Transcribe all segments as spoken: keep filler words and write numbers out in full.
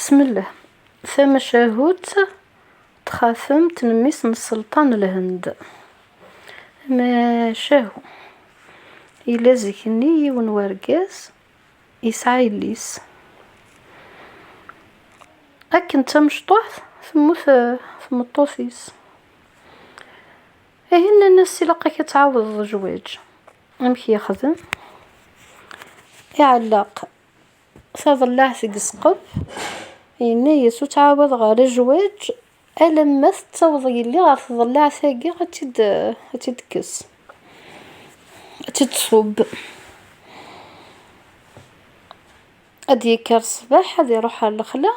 Bismillah. Tamacahut n txatemt n mmi-s n sselṭan n Lhend. Macahu. Yella zik-nni yiwen wergaz yesɛa yelli-s. Akken d tamecṭuḥt, temmut, eh, tmeṭṭut-is. Ihi nnan-as: "Ilaq-ak ad tɛawdeḍ lejwaǧ." Amek yexdem? Iɛelleq taḍellaɛt deg ssqef, yenna-yas: "Ur ttɛawadeɣ ara lejwaǧ alamma tettaweḍ yelli ɣer tḍellaɛt-agi, ad tt-id-, ad tt-id-tekkes, ad tt-id-tṣubb." Ad d-yekker ṣṣbeḥ, ad iruḥ ɣer lexla,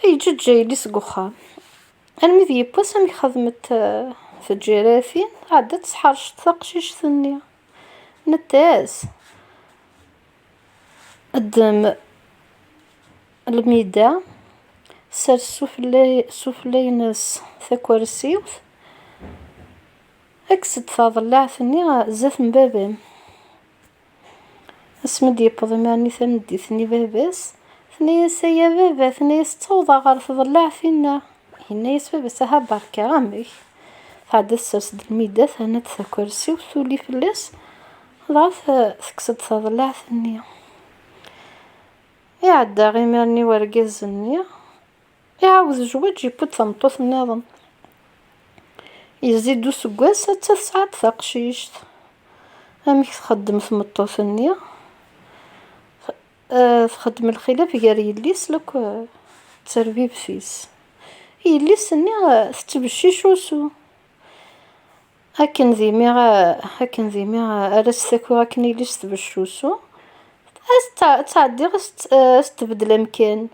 yeǧǧeǧǧa yelli-s deg uxxam. Armi d yiwwas amek xedment, eh, tǧiratin, tɛedda tesḥercet taqcict-nni. Nettas, ddem lmida, sers sufella-, sufella-ines takersiwt, kkes-d taḍellaɛt-nni zdat n baba-m. Asmi d-yewweḍ imir-nni tameddit-nni baba-s, tenna-yas: "Ay a baba," tenna-yas, "ttawḍeɣ ɣer tḍellaɛt-inna." Yenna-yas baba-s: "Aha berka, amek?" Tɛedda tessers-d lmida, terna-d takersiwt, tuli fell-as, dɣa t-, tekkes-d taḍellaɛt-nni. Iɛedda imir-nni wergaz-nni, iɛawed zzwaǧ, yewwi-d tameṭṭut nniḍen. Yezzi-d useggas, atta tesɛa-d taqcict. Amek txeddem tmeṭṭut-nni? Eh, txeddem lxilaf gar yelli-s lakk, eh, d terbibt-is. Yelli-s-nni, eh, tettbeccic usu. Akken d imi, eh, akken d imi, eh, ara s-takiɣ akken yelli-s tbecc usu, ad s-tɛ-, ad tɛeddi ad s-t-, eh, ad s-tbeddel amkan.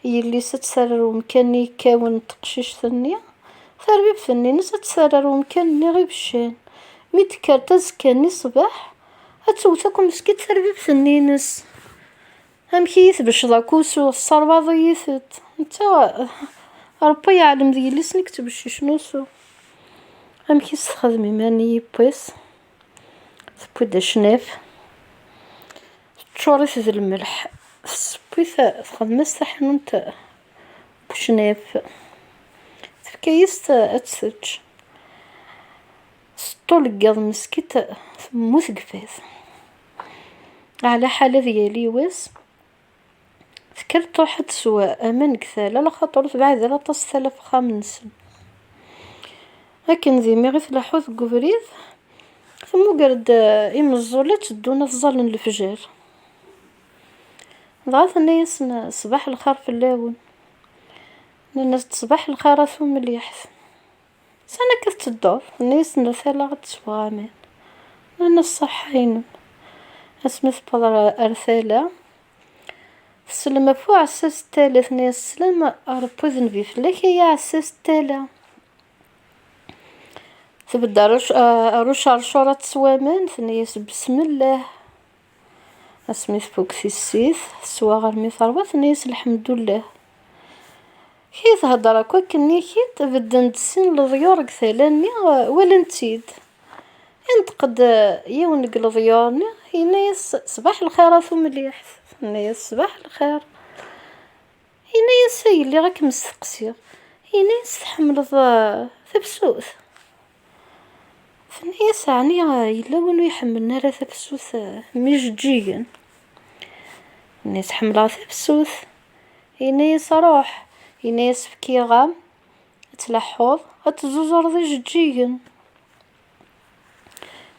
Yelli-s ad tt-terr ar umkan-nni yekkawen n teqcict-nni, tarbibt-nni-ines ad tt-terr ar umkan-nni ibeccan. Mi d-tekker tazekka-nni ṣṣbeḥ, ad tewwet akk meskint tarbibt-nni-ines. "Amek iyi-tbecceḍ akk usu, tesserbaḍ-iyi-t-id." Netta, Ṛebbi yeɛlem d yelli-s-nni i yettbeccicen usu. Amek i s-texdem imir-nni yiwwas? Tewwi-d acnaf, teččur-it d lmelḥ, tesseww-it, texdem-as taḥnunt n ucnaf, tefka-yas-t ad tt-tečč. S ṭṭul n yiḍ meskint temmut deg fad. Ɛla ḥala di yal yiwwas, tekker truḥ ad teswa aman deg tala, laxaṭer ur tebɛid ara aṭas tala ɣef uxxam-nsen. Akken d imi i tleḥḥu deg ubrid, temmuger-d, eh, imeẓẓulen tteddun ad ẓẓallen lefjer. Dɣa tenna-yasen: "Ṣṣbeḥ lxir fell-awen." Nnan-as-d: "Ṣṣbeḥ lxir a tumliḥt. Sani akka tettedduḍ?" Tenna-yasen: "Ar tala ad sweɣ aman." Nnan-as: "Ṣṣeḥḥa-inem." Asmi tewweḍ ar, ar tala, tsellem ɣef uɛessas n tala, tenna-yas: "Sslam Ṛebbi d nnbi fell-ak, ay aɛessas n tala." Tbedd ar uc-, ar ucercur ad teswa aman, tenna-yas: "Besmellah." Asmi tfuk tissit, teswa armi terwa, tenna-yas: "Lḥemdullah." Kra thedder akk akken-nni-kit, bedden-d sin leḍyur deg tala-nni, walan-tt-id. Inṭeq-d yiwen deg leḍyur-nni, yenna-yas: "Ṣṣbeḥ lxir a tumliḥt." Tenna-yas: "Ṣṣbeḥ lxir." Yenna-yas: "Ay, lliɣ ad kem-steqsiɣ." Yenna-yas: "Tḥemmleḍ, eh, tafsut?" Tenna-yas: "Ɛni, eh, yella win ur iḥemmlen ara tafsut, eh, mi jeǧǧigen?" Tenna-yas: "Ḥemmleɣ tafsut." Yenna-yas: "Ruḥ." Yenna-yas: "Fkiɣ-am ad tleḥḥuḍ, ad teẓẓuẓureḍ ijeǧǧigen."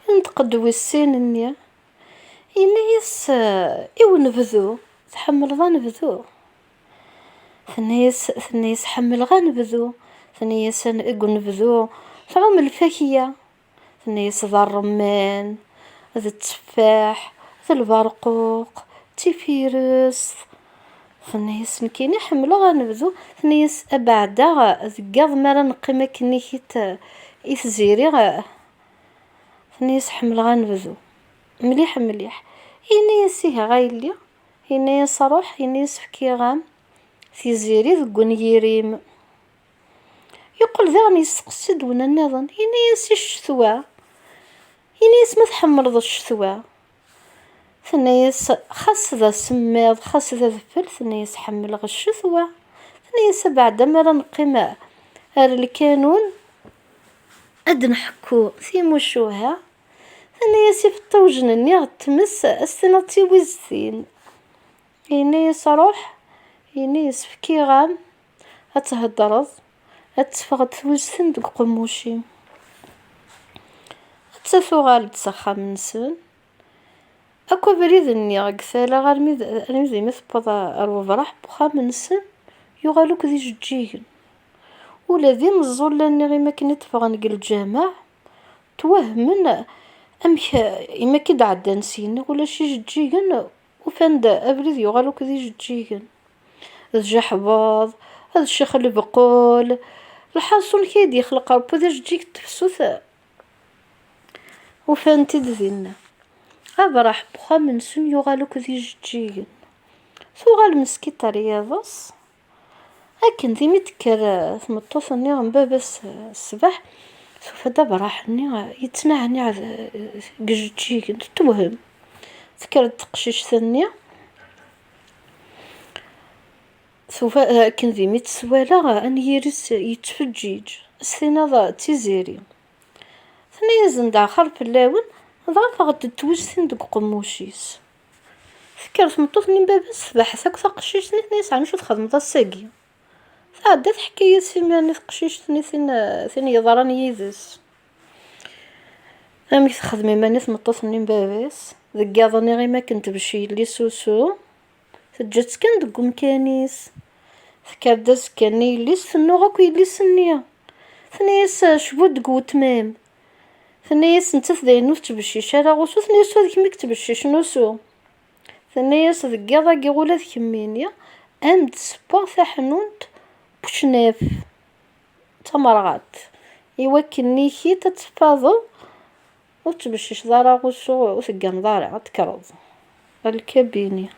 Inṭeq-d wis sin-nni, yenna-yas, eh, i unebdu: "Tḥemmleḍ anebdu?" Tenna-yas, tenna-yas: "Ḥemmleɣ anebdu." Tenna-yas: "An-, deg unebdu tɛum lfakya." Tenna-yas: "D ṛṛemman, d tteffaḥ, d lberquq, d tifirest." Tenna-yas: "Nekkini ḥemmleɣ anebdu." Tenna-yas: "Abeɛda deg yiḍ mi ara neqqim akken-nni-kit i tziri." Tenna-yas: "Ḥemmleɣ anebdu mliḥ mliḥ." Yenna-yas: "Ihi a yelli." Yenna-yas: "Ruḥ." Yenna-yas: "Fkiɣ-am tiziri deg wenyir-im." Yeqqel daɣen yesteqsi-d win nniḍen, yenna-yas: "I ccetwa?" Yenna-yas: "Ma tḥemmleḍ ccetwa?" Tenna-yas: "Xas d asemmiḍ, xas d adfel," tenna-yas, "ḥemmleɣ ccetwa." Tenna-yas: "Abeɛda mi ara neqqim ar lkanun ad d-nḥekku timucuha." Tenna-yas: "Ifeṭṭiwjen-nni ɣer tmes, ad s-tiniḍ d tiwiztin." Yenna-yas: "Ruḥ," yenna-yas, "fkiɣ-am ad theddreḍ, ad teffɣeḍ twiztin deg uqemmuc-im." Atta tuɣal-d s axxam-nsen. Akk abrid-nni deg tala armi d, armi d imi tewweḍ ar webraḥ n wexxam-nsen, yuɣal akk d ijeǧǧigen. Ula d imeẓẓulen-nni imi akken i d-ffɣen deg lǧameɛ, ttwahmen amek imi akka i d-ɛeddan syin, ulac ijeǧǧigen, ufan-d abrid yuɣal akk d ijeǧǧigen. D jaḥbeḍ, d ccix lebqul, lḥaṣun kra i d-yexleq Ṛebbi d ajeǧǧig n tefsut, ufan-t-id dinna. Abraḥ n wexxam-nsen yuɣal akk d ijeǧǧigen. Tuɣal meskiṭa ar yiḍes. Akken d imi d-tekker, eh, tmeṭṭut-nni n baba-s, eh, ṣṣbeḥ, tufa-d abraḥ-nni, eh, yettnaɛniɛ d, eh, deg ijeǧǧigen, tettewhem. Tekker-d teqcict-nni, tufa, eh, akken d imi tt-twala, eh, anyir-is yettfeǧǧiǧ, s tiniḍ, eh, d tiziri. Tenna-yasen-d: "Axir fell-awen, dɣa ffɣent-d twiztin deg uqemmuc-is." Tekker tmeṭṭut-nni n baba-s, tbeḥḥet akk taqcict-nni, tenna-yas: "Ɛni acu txedmeḍ ass-agi?" Tɛedda teḥka-yas imir-nni teqcict-nni tin, tin yeḍran yid-s. Amek texdem iman-i tmeṭṭut-nni n baba-s? Deg yiḍ-nni imi akken tebcec yelli-s usu, teǧǧa-tt kan deg umkan-is. Tekker-d azekka-nni yelli-s, tennuɣ akk yelli-s-nni. Tenna-yas: "Cbu deg wetmam." Tenna-yas nettat d ayen ur tettbeccic ara usu, tenna-yas: "Ula d kemm i yettbeccicen usu." Tenna-yas: "Deg yiḍ-agi ula d kemmini, am d-ssewweɣ taḥnunt n ucnaf, d tamerɣant, i wakken niki-d ad teffadeḍ, ur tettbecciceḍ ara usu, ur tegganeḍ ara, ad tekkreḍ." Lkabini.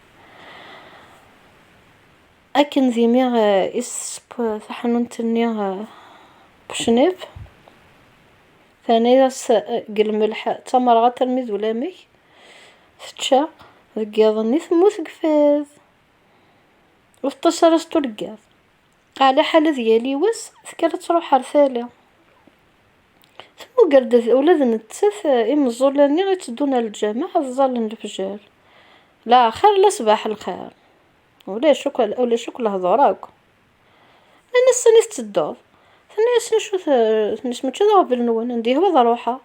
Akken d imi, eh, i s-tesseww taḥnunt-nni, eh, n ucnaf, terna-yas, eh, deg lmelḥ d tamerɣant armi d ulamek, tečča, deg yiḍ-nni temmut deg fad. Ur teṭṭis ara s tuleggaḍ. Ɛla ḥala d yal yiwes, tekker ad truḥ ar tala. Temmuger-d ula d nettat, eh, imeẓẓulen-nni itteddun ar lǧameɛ ad ẓẓallen lefjer. La xir la ṣbaḥ lxir. Ulac akk, ulac akk lehdur akk. Nnan-as: "Sani tettedduḍ?" Tenna-yasen: "Acu t-, tenna-yas, mačči d aɣbel-nwen, anda yehwa ad ruḥeɣ."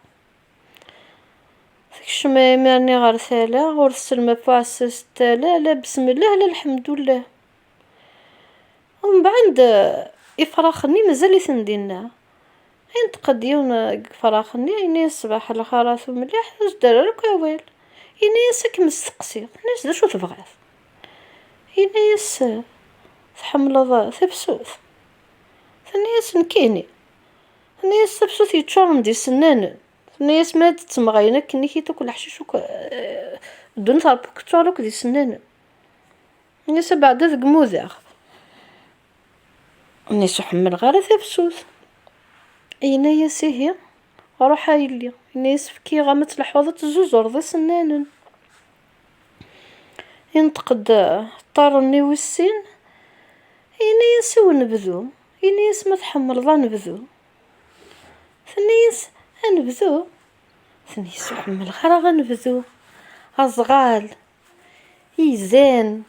Tekcem imir-nni ɣer tala, ur tessellem ɣef uɛessas n tala, la besmellah, la lḥemdullah. Umbeɛd, ifrax-nni mazal-iten dinna. Inṭeq-d yiwen deg ifrax-nni, yenna-yas: "Ṣbaḥ lxir a tumliḥt, ur s-d-terri ara akk awal." Yenna-yas: "Ad kem-steqsiɣ." Tenna-yas: "D acu tebɣiḍ?" Yenna-yas: "Tḥemmleḍ tafsut?" Tenna-yas: "Nekkini." Tenna-yas: "Tafsut yeččuren d isennanen." Tenna-yas: "Ma d-ttemɣayen akken-nni-kit akk leḥcic akk, eh, ddunit Ṛebbi akk teččur akk d isennanen." Yenna-yas: "Abeɛda deg mudeɣ." Yenna-yas: "Ur ḥemmleɣ ara tafsut." Yenna-yas: "Ihi, ruḥ a yelli." Yenna-yas: "Fkiɣ-am ad tleḥḥuḍ ad tezzuzureḍ isennanen." Inṭeq-d ṭṭar-nni wis sin, yenna-yas: "I unebdu?" Yenna-yas: "Ma tḥemmleḍ anebdu." Tenna-yas: "Anebdu?" Tenna-yas: "Ur ḥemmleɣ ara anebdu. Aẓɣal, izan."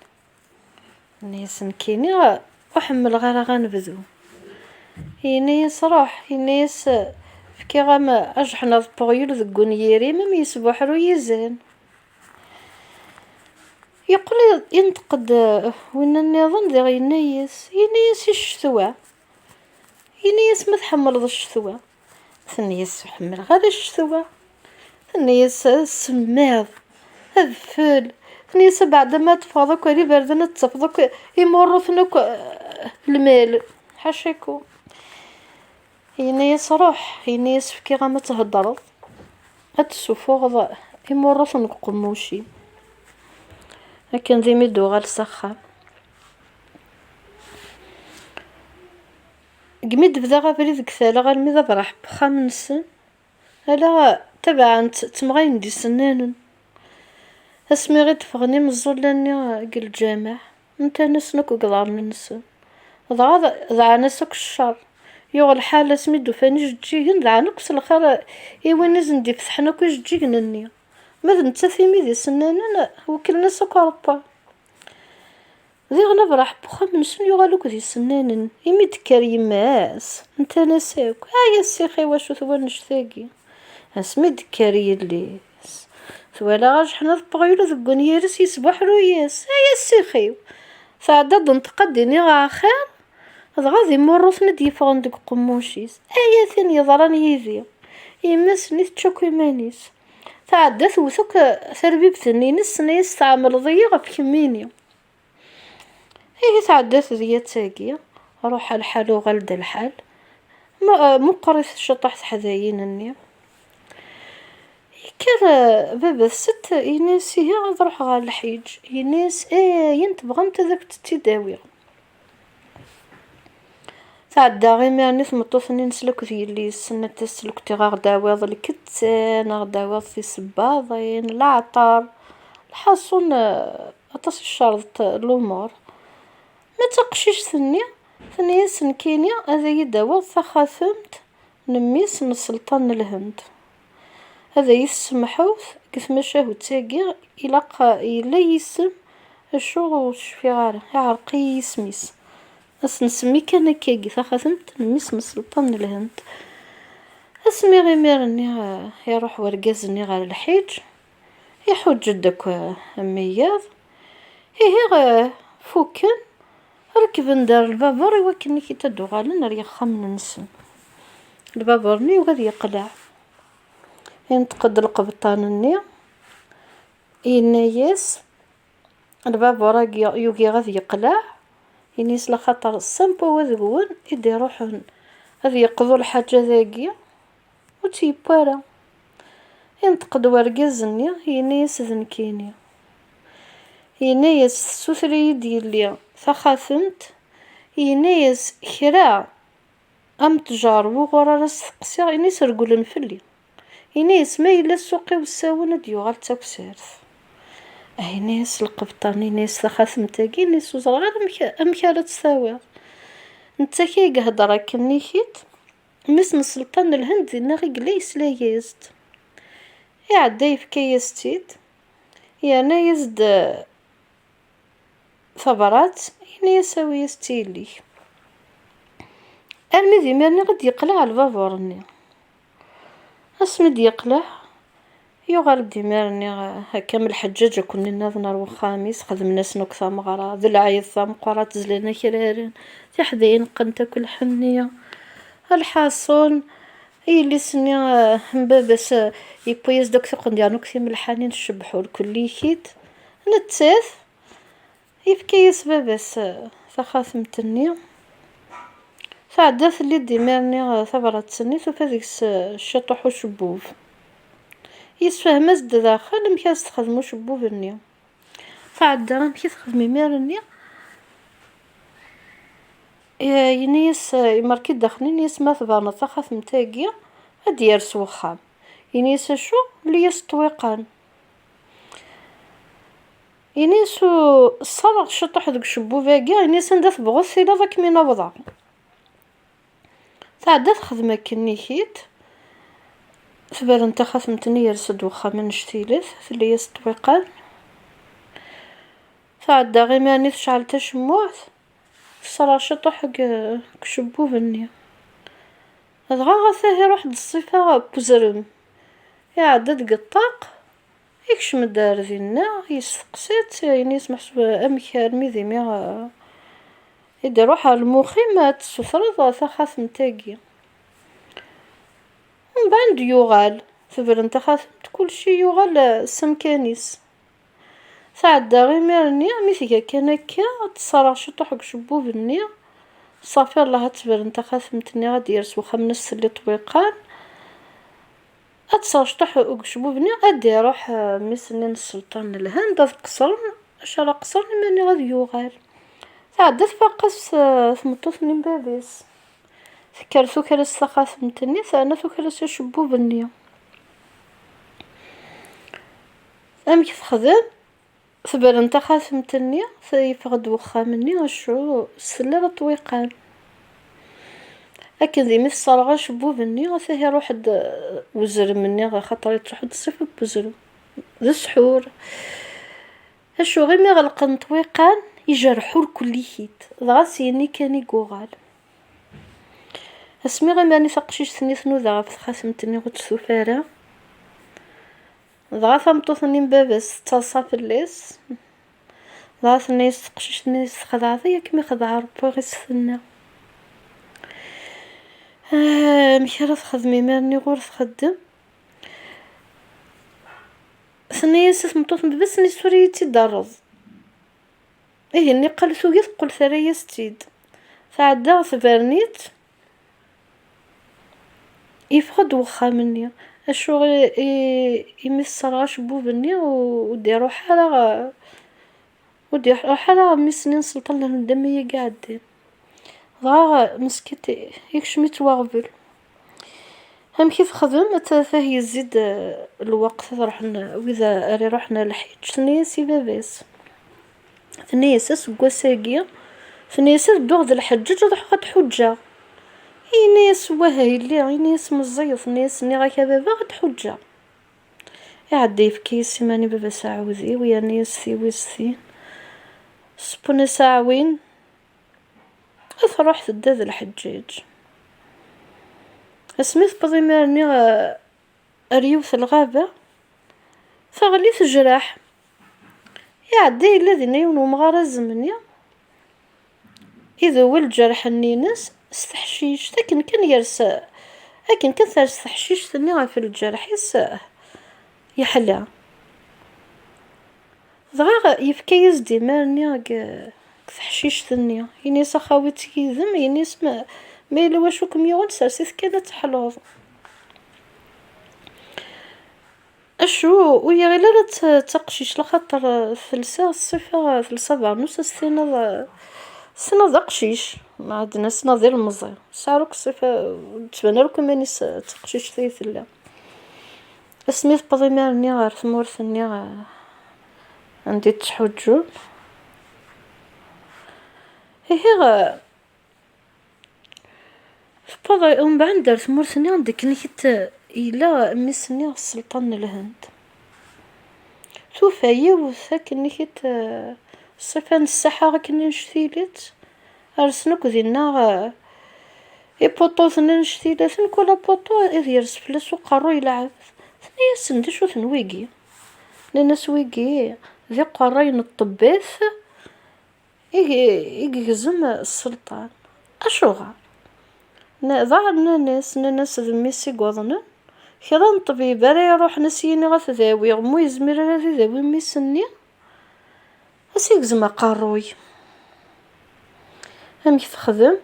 Tenna-yas: "Nekkini ur ḥemmleɣ ara anebdu." Yenna-yas: "Ruḥ," yenna-yas, "fkiɣ-am ajeḥniḍ n uɣyul deg wenyir-im, am yesbuḥru yizan." Yeqqel inṭeq-d winna nniḍen diɣ yenna-yas, yenna-yas: "I ccetwa?" Yenna-yas: "Ma tḥemmleḍ ccetwa." Tenna-yas: "Ur ḥemmleɣ ara ccetwa." Tenna-yas: "Semmiḍ, adfel." Tenna-yas: "Abeɛda ma teffɣeḍ akk ar iberdan ad tafeḍ akk imurruten akk, eh, lmal. Ḥacaku." Yenna-yas: "Ruḥ," yenna-yas, "fkiɣ-am ad theddreḍ, ad tessufuɣeḍ imurruten deg uqemmuc-im." Akken d imi d-uɣal s axxam. Deg mi d-bdaɣ abrid deg tala armi d abraḥ n wexxam-nsen, ala tabaɛent ttemɣayen d isennanen. Asmi i d-ffɣen imeẓẓulen-nni deg lǧameɛ, ntan-asen akk deg iḍarren-nsen. Dɣa d-, dɛan-as akk ccer. Yuɣ lḥal asmi d-ufan ijeǧǧigen, dɛan akk s lxir i win i sen-d-ifetḥen akk ijeǧǧigen-nni. Ma d nettat imi d isennanen, wekklen-as akk Ṛebbi. Diɣen abraḥ n wexxam-nsen yuɣal akk d isennanen. Imi d-tekker yemma-s, ntan-as akk: "Ay a ssix-iw, acu-t wannect-agi?" Asmi d-tekker yelli-s, twala ajeḥniḍ n weɣyul deg wenyir-is yesbuḥruy-as: "Ay a ssix-iw!" Tɛedda-d tenṭeq ad d-tini axir, dɣa d imurruten i d-yeffɣen deg uqemmuc-is: "Ay a tin yeḍran yid-i!" Yemma-s-nni tečča akk iman-is. Tɛedda tewwet akk tarbibt-nni-ines, tenna-yas: "Tɛemleḍ-iyi ɣef kemmini." Ihi tɛedda tedyat-agi, ruḥ lḥal uɣal-d lḥal, mu-, meqqrit ciṭuḥ teḥdayin-nni. Yekker, eh, baba-tsent, yenna-yas: "Ihi ad ruḥeɣ ɣer lḥiǧ." Yenna-yas: "Ayen tebɣamt ad akent-tt-id-awiɣ." Tɛedda imir-nni tmeṭṭut-nni-ines akked yelli-s, tenna-as: "Lkti, aɣ-d-awiḍ lkettan, aɣ-d-awiḍ tisebbaḍin, leɛṭer." Lḥaṣun, eh, aṭas i tcerḍeḍ lumuṛ. Ma d taqcict-nni, tenna-yas: "Nekkini ad iyi-d-tawiḍ taxatemt n mmi-s n sselṭan n Lhend. Ad iyi-tessemḥuḍ deg tmacahut-agi, ilaq, yella yisem, acu ur cfiɣ ara, iɛreq-iyi yisem-is. Ad s-nsemmi kan akkagi, taxatemt n mmi-s n sselṭan n Lhend." Asmi imir-nni, eh, iruḥ wergaz-nni ɣer lḥiǧ, iḥuǧǧ-d akk, eh, am wiyaḍ. Ihi, eh, fukken, rekben-d ar lbabur i wakken ad d-uɣalen ar yexxamen-nsen. Lbabur-nni yugi ad yeqleɛ. Inṭeq-d lqebṭan-nni, yenna-yas: "Lbabur-agi yugi ad yeqleɛ." Ini-as: "Laxaṭer s amwaw deg-wen i d-iruḥen ad yeqḍu lḥaǧa dagi, ur tt-yewwi ara." Inṭeq-d wergaz-nni, yenna-yas: "D nekkini." Yenna-yas: "Tessuter-iyi-d yelli taxatemt." Yenna-yas: "Kra am ttjar wuɣur ara steqsiɣ, ini-as regglen fell-i. Ini-as ma yella ssuq-iw ssawen ad d-yuɣal d takessart." Ini-as lqebṭan, ini-as: "Taxatemt-agi," ini-as, "ur ẓriɣ ara amek, amek ara tt-tawiḍ. Netta kra i ihedder akken-nni-kit, mmi-s n sselṭan n Lhend dinna i yella yesla-yas-d." Iɛedda yefka-yas-tt-id, yerna-yas-d tabrat, ini-as: "Awi-yas-tt i yelli-k." Armi d imir-nni i d-yeqleɛ lbabur-nni. Asmi d-yeqleɛ, yuɣal-d imir-nni, eh, akka am lḥeǧǧaǧ akk nniḍen ar wexxam-is, xedmen-asen akk tameɣra, d lɛid tameqqrant, zlan akraren, tiḥdayin qqent akk lḥenni. Lḥaṣun, yelli-s-nni, eh, n baba-s, eh, yewwi-yas-d akk tiqendyar akk timelḥanin, tcebbeḥ ur kulli-kit. Nettat, yefka-yas baba-s, eh, taxatemt-nni. Tɛedda telli-d imir-nni, eh, tabrat-nni, tufa deg-s, eh, ciṭuḥ ucebbub. Yessefhem-as-d daxel amek ara s-texdem ucebbub-nni. Tɛedda amek i texdem imir-nni, eh, yenna-yas, eh, imerki daxel, yenna-yas: "Ma tberneḍ taxatemt-agi, ad d-yers wexxam." Yenna-yas: "Acu?" Lli-yas ṭṭwiqan. Ini-as: "U-, ṣṣareɣ ciṭuḥ deg ucebbub-agi." Ini-as: "Anda tebɣuḍ tiliḍ ad kem-in-awḍeɣ." Tɛedda texdem akken-nni-kit. Tberren taxatemt-nni, yers-d wexxam annect-ilat, telli-yas ṭṭwiqan. Tɛedda imir-nni tecɛel tacemmuɛt, teṣṣreɣ ciṭuḥ deg, deg ucebbub-nni. Dɣa ɣas ihi iruḥ-d ṣṣifa n uzrem. Iɛedda-d deg ṭṭaq, ikcem-d ar dinna, yesteqsi-tt, ini-as: "Meḥsub amek armi d imi, eh, i d-iruḥ ar lmux-im ad tessutreḍ taxatemt-agi?" Mbeɛd yuɣal, tebren taxatemt, kulci yuɣal, eh, s amkan-is. Tɛedda imir-nni, mi tga kan akka, ad teṣṣreɣ ciṭuḥ deg ucebbub-nni. Ṣafi, Allah, ad tebren taxatemt-nni, ad d-yers wexxam-nnes, telli ṭṭwiqan. Ad teṣṣer ciṭuḥ deg ucebbub-nni, ad d-iruḥ, eh, mmi-s-nni n sselṭan n Lhend, ad qeṣṣren, acu ara qeṣṣren, imir-nni ad yuɣal. Tɛedda tfaq-as, eh, tmeṭṭut-nni n baba-s. Tekker tuker-as taxatemt-nni, terna tuker-as acebbub-nni. Amek texdem? Tebren taxatemt-nni, yeffeɣ-d wexxam-nni, acu s tella ara ṭwiqan. Akken d imi tesserɣ acebbub-nni, ata iruḥ-d uzrem-nni, axaṭer yettruḥ-d ṣṣifa n uzrem. D ssḥur. Acu ɣimi ɣelqen ṭwiqan, ijerḥ ur kullikit, dɣa s yenni kan i yuɣal. Asmi ɣimani taqcict-nni tnuda ɣef txatemt-nni ur tt-tufi ara. Dɣa tameṭṭut-nni n baba-s tettaḍsa fell-as. Dɣa tenna-yas teqcict-nni s texdeɛḍ-iyi akken mi xedɛeɣ Rebbi i s-tenna. Ah, amek ara texdem imir-nni ɣur txeddem? Tenna-yas i tmeṭṭut n baba-s, tenna-yas tura iyi-tt-id-terreḍ. Ihi nniqal tugi teqqel terra-yas-tt-id. Tɛedda tebren-itt. Yeffeɣ-d wexxam-nni. Acu i, i, imi tesserɣ acebbub-nni u-, ur d-iruḥ ara ɣ-, ur d-iruḥ ara ɣer mmi-s-nni n sselṭan n lhend am wigi iɛeddan. Dɣa meskint ikcem-itt waɣbel. Amek i texdem? Ata, ata yezzi-d, eh, lweqt ad ruḥen wid ara iruḥen ar lḥiǧ. Tenna-yas i baba-s. Tenna-yas aseggas-agi, tenna-yas ad dduɣ d lḥeǧǧeǧ ad ruḥeɣ ad ḥuǧǧeɣ. Yenna-yas wah a yelli, yenna-yas meẓẓiyeḍ, tenna-yas nniɣ-ak a baba ad ḥuǧǧeɣ. Iɛedda yefka-yas iman i baba-s aɛudiw, yerna-yas tiwiztin. Sewwen-as aɛwin, ad truḥ tedda d lḥeǧǧaǧ. Asmi tewweḍ imir-nni, eh, ar yiwet n lɣaba, teɣli tejreḥ. Iɛedda yella dinna yiwen wemɣar azemni, idewwel lǧerḥ-nni-ines s teḥcict, akken kan yers, akken kan ters teḥcict-nni ɣef lǧerḥ-is, yeḥla. Dɣa yefka-yas-d imir-nni deg, deg teḥcict-nni. Ini-as, "Axawi-tt yid-m," ini-as, "ma, ma yella wacu kem-yuɣen, sers-it kan ad teḥluḍ." Acu, ur yeɣil ara d ta-, d taqcict, laxaṭer telsa ṣṣifa, telsa abernus, ad s-tiniḍ, ad s-tiniḍ d aqcic. Ɛad n-, ad s-tiniḍ d ilemẓi. Tesɛa akk ṣṣifa, ur d-tban ara akk iman-is d taqcict ay tella. Asmi tewweḍ imir-nni ɣer tmurt-nni, eh, anda i ttḥuǧǧun. Ihi, eh, tewweḍ umbeɛd ar tmurt-nni anda akken i t-, yella mmi-s-nni sselṭan n Lhend. Tufa yiwet akken i t-, eh, ṣṣifa n ssaḥa akken annect-ilat, rsen akk dinna, eh, ipuṭuten annect-ilaten, kul apuṭu ad yers fell-as uqerruy lɛebd. Tenna-yasen, "D acu-ten wigi?" Nnan-as, "Wigi d iqerray n ṭṭebbat i g-, i yegzem sselṭan." "Acuɣer?" Nna-, dɣa nnan-as, nnan-as, "D mmi-s i yuḍnen. Kra n ṭṭbib ara iruḥen ad s-yini ad t-dawiɣ, mu yezmir ara ad idawi mmi-s-nni, ad s-igzem aqerruy." Amek texdem?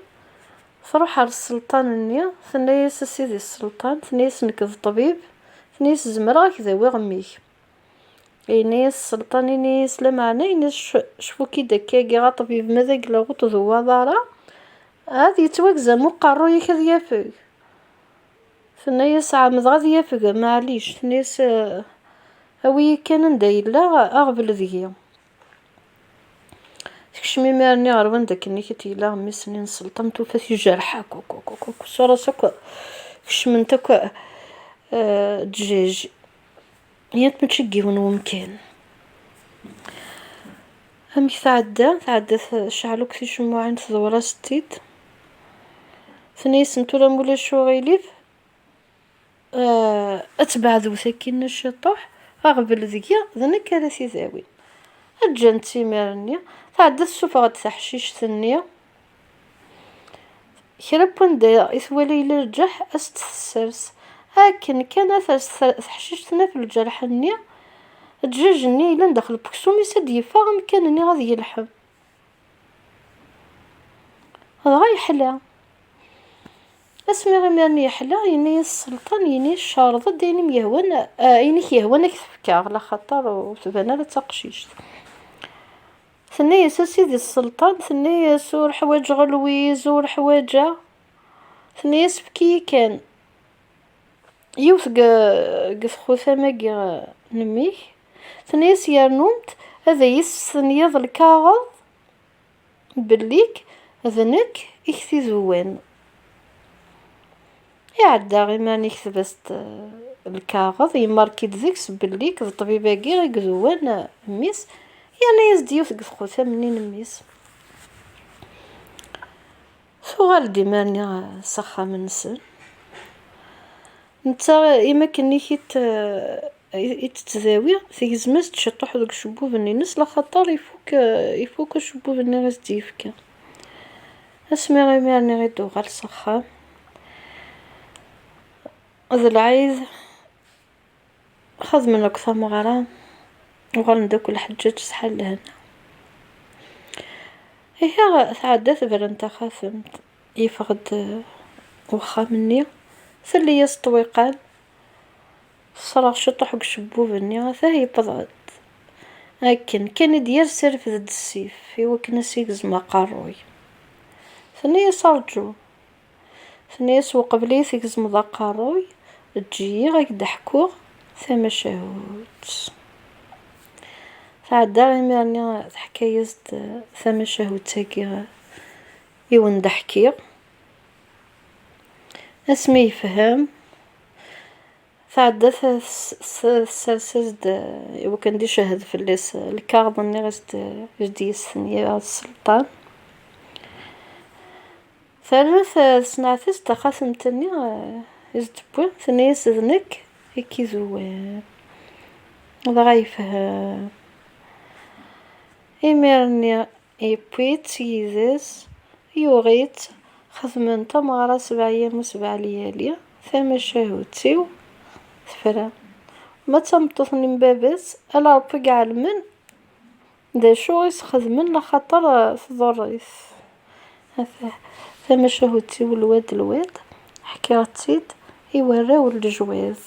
Tṛuḥ ɣer sselṭan-nni, tenna-yas, "A sidi sselṭan," tenna-yas, "nekk d ṭṭbib," tenna-yas, "zemreɣ ad k-dawiɣ mmi-k." Yenna-yas sselṭan, yenna-yas, "Lameɛna," yenna-yas, "c-, cfu-k-id akkagi a ṭṭbib, ma d aglaɣ ur tdewwaḍ ara, ad yettwagzam uqerruy-ik ad yafeg." Tenna-yas, "Ɛemdeɣ ad yafeg, maɛlic." Tenna-yas, "Eh, awi-yi kan anda yella, aɣbel deg-i." Tekcem imir-nni ɣer wanda akken i t-yella mmi-s-nni n sselṭan, tufa-t ijerḥ akk, akk, akk, akk, akk, ṣṣura-s akk kecment akk, eh, ddjaj. Yat mačči deg yiwen wemkan. Amek tɛedda? Tɛedda tecɛel akk ticemmuɛin, tḍewwer-as-tt-id. Tenna-yasen, "Tura ma ulac uɣilif, eh, ad tbeɛdew sakkin ciṭuḥ, aɣbel deg-i, d nekk ara t-idawin." Ǧǧan-tt imir-nni, tɛedda tessufeɣ-d taḥcict-nni. Kra n wanda i twala yella lǧerḥ, ad s-t-tessers. Akken kan ad ters ta-, teḥcict-nni ɣef lǧerḥ-nni, ddjaj-nni yellan daxel n weksum-is ad d-yeffeɣ amkan-nni ad yelḥem. Dɣa yeḥla. Asmi imir-nni yeḥla, yenna-yas sselṭan, yenna-yas, "Cerḍ-d ayen i m-yehwan, a-, ayen i k-yehwan ad k-t-fkeɣ, laxaṭer ur tban ara d taqcict." Tenna-yas, "A sidi sselṭan," tenna-yas, "ur ḥwaǧeɣ lwiz, ur ḥwaǧeɣ." Tenna-yas, "Efk-iyi kan yiwet deg, deg txutam-agi n mmi-k." Tenna-yas, "Yernumt Ad iyi-testenyiḍ lkaɣeḍ bellik d nekk i k-t-izewwen. Iɛedda imir-nni yekteb-as-d, eh, lkaɣeḍ, yemmarki-d deg-s bellik d ṭṭbib-agi i izewwen, eh, mmi-s, yerna-yas-d yiwet deg texxutam-nni n mmi-s. Tuɣal-d imir-nni s axxam-nsen. Netta, imakken i t-, i t-tdawi, tegzem-as-d ciṭuḥ deg ucebbub-nni-ines, laxaṭer ifuk, ifuk ucebbub-nni i s-d-yefka. Asmi imir-nni i d-tuɣal s axxam, d lɛid, xedmen akk tameɣra, uɣalen-d akk lḥeǧǧaǧ s ḥal lehna. Ihi, tɛedda tebren taxatemt, yeffeɣ-d wexxam-nni, telli-yas ṭṭwiqan, tesreɣ ciṭuḥ deg ucebbub-nni, atah yewweḍ-d. Akken kan i d-yers, irfed-d ssif i wakken ad s-igzem aqerruy. Tenna-yas: "Rǧu." Tenna-yas: "Uqbel i yi-tgezmeḍ aqerruy, eǧǧ-iyi ad k-d-ḥkuɣ tamacahut." Tɛedda imir-nni teḥka-yas-d tamacahut-agi i wen-d-ḥkiɣ. Asmi yefhem, tɛedda t-, s-, s-, tessers-as-d, eh, iwakken ad icehhed fell-as, eh, lkaɣeḍ-nni i s-d-, i s-d-yestenya sselṭan. Terra t-, tesneɛt-as-d taxatemt-nni, eh, i s-d-tewwi, tenna-yas: "D nekk i k-izewwen." Dɣa yefhem. Imir-nni yewwi-tt yid-s, yuɣ-itt, xedmen tameɣra sebɛa yyam u sebɛa lyali, tamacahut-iw tefra. Ma d tameṭṭut-nni n baba-s, ala Ṛebbi i iɛelmen d acu i s-xedmen, laxaṭer, eh, tḍurr-it. Ata tamacahut-iw lwad lwad, ḥkiɣ-tt-id i warraw n lejwad.